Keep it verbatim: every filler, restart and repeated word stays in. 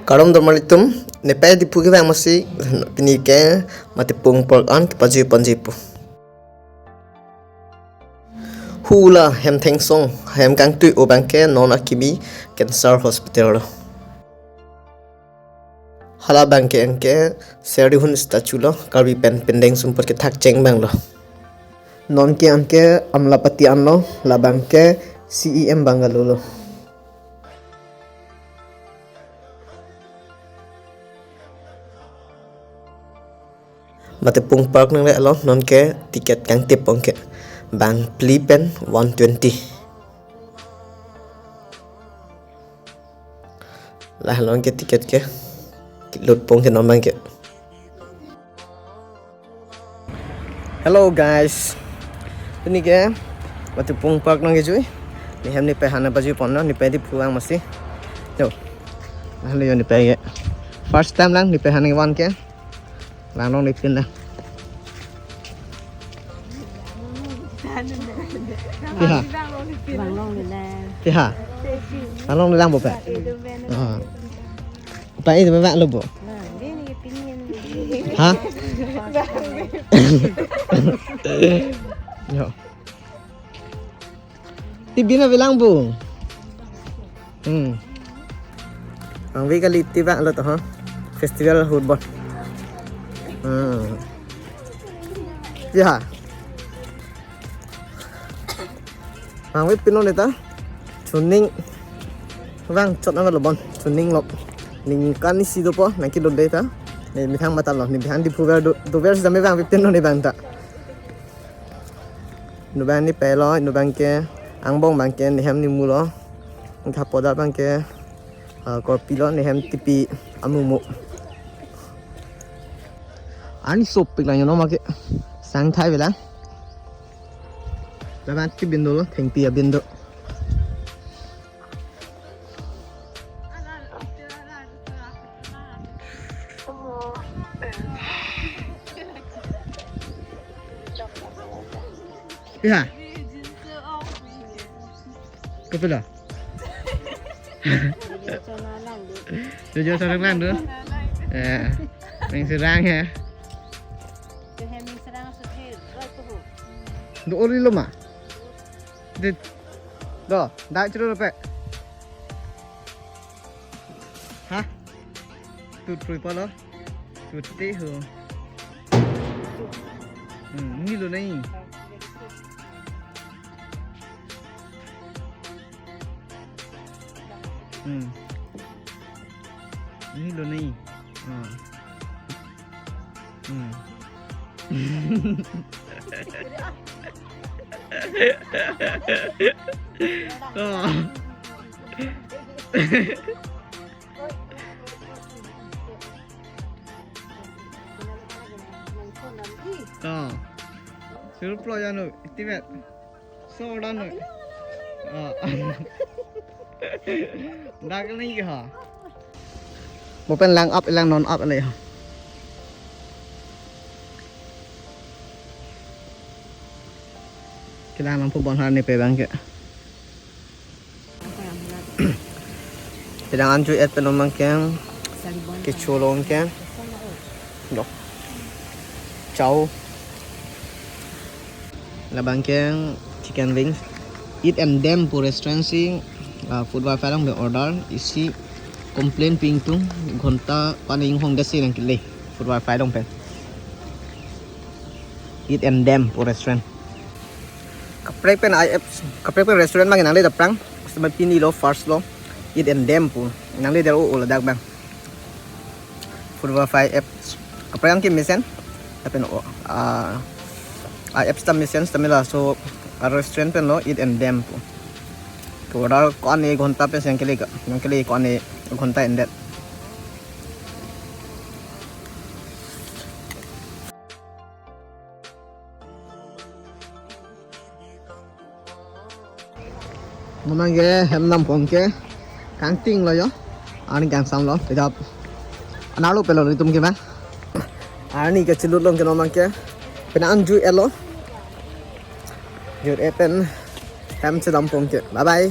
Kardom donmarlitum, nepei Diphu kevang masi, pini ke Matipung Park an kepajui ponji pu. Hula hem thengsong, hem kangtui o abangke non akimi cancer hospital lo. Hala abangke anke Serdihun statue lo, Karbi pen pindeng sumpot kethak cheng abang lo. Non ke anke Amlapatti an lo, labangke C E M bungalow lo. Matipung Park nangle lo, non ke ticket kangtip anke bang phli pen one twenty. Lahenlo anke ticket ke lut pon ke non abangke. Hello guys. Pini ke Matipung Park nangkejui. Nehem nepei aphan pajui ponlo, nepei Diphu vang masi. Yo. Lahenlo yo nepei ke. First time lang nepei aphan van ke. Langlong lepin lang. Piha? Langlong le lang. Piha? Langlong le lang bo pe? Ah. Pai itu bebak lo bo. Nah, dia ni pingin. Ha? Yo. Tibina bilang bu. Hmm. Ang wi kali tibak lo to ha. Festival hut bon. Hmm. Ya. Vangve pinlo neta. Chuning vang chot na lo bon. Chuning lok. Ningkan isi dopo nangkilo neta. Ne methang matan lo. Ne methang Diphu ver do, dover sitame vangve pinlo ne abang ta. Inut abang nepei lo, inut abangke angbong abangke nehem nemu lo. Ingkha poda abangke, ah, korpi lo, nehem tipi amumu. Ani sopik lang yo no make. Sang thai vela. Laban ke bindo lo, thengpi abindo. Ya. Kopilo? Jojo sarang lang do. Eh, nangserang ya. Do oli lo ma? Dit. Do, dak churu pe. Ha? Tut prui polo. Tut ti hu. Hmm, ni lo nai. Hmm. Ni lo nai. Ah. Hmm. Oh. Oh. Suru plo janu, itimet. So, udah nu. Oh. Dak ni ke ha. Mo pen lang up, lang non up le ha. Kelang nangpo bon har nepei abangke. Kedang anju et pen omang keng. Kecho long keng. Dok. Chow. Labang keng chicken wing. Eat and Dem pu restaurant si, ah, food wifi along pen order. Isi complain pingtung ghonta pani inghong dasi nangkele. Food wifi along pen. Eat and Dem pu restaurant. Kaprek pen I F, kaprek pen restaurant abang nangledet aphrang. Customer pini lo first lo. Eat and Dem pu. Nangledet o, o ladak abang. Food wifi apps. Kaprek abangke mesen. Lapen o, ah, I F sita mesen sita mela so, ah, restaurant pen lo Eat and Dem pu. Ke order ko-an e ghonta pen si nangkele ka. Nangkele ko-an e ghonta endet. Mo abangke hem nampong ke kangting lo yo. Arni kangsam lo, pejap. Anarlo pelo itum ke abang. Arni ke chilut long ke no abangke. Pena anju elo. Jur e pen hem chedampong ke. Bye bye.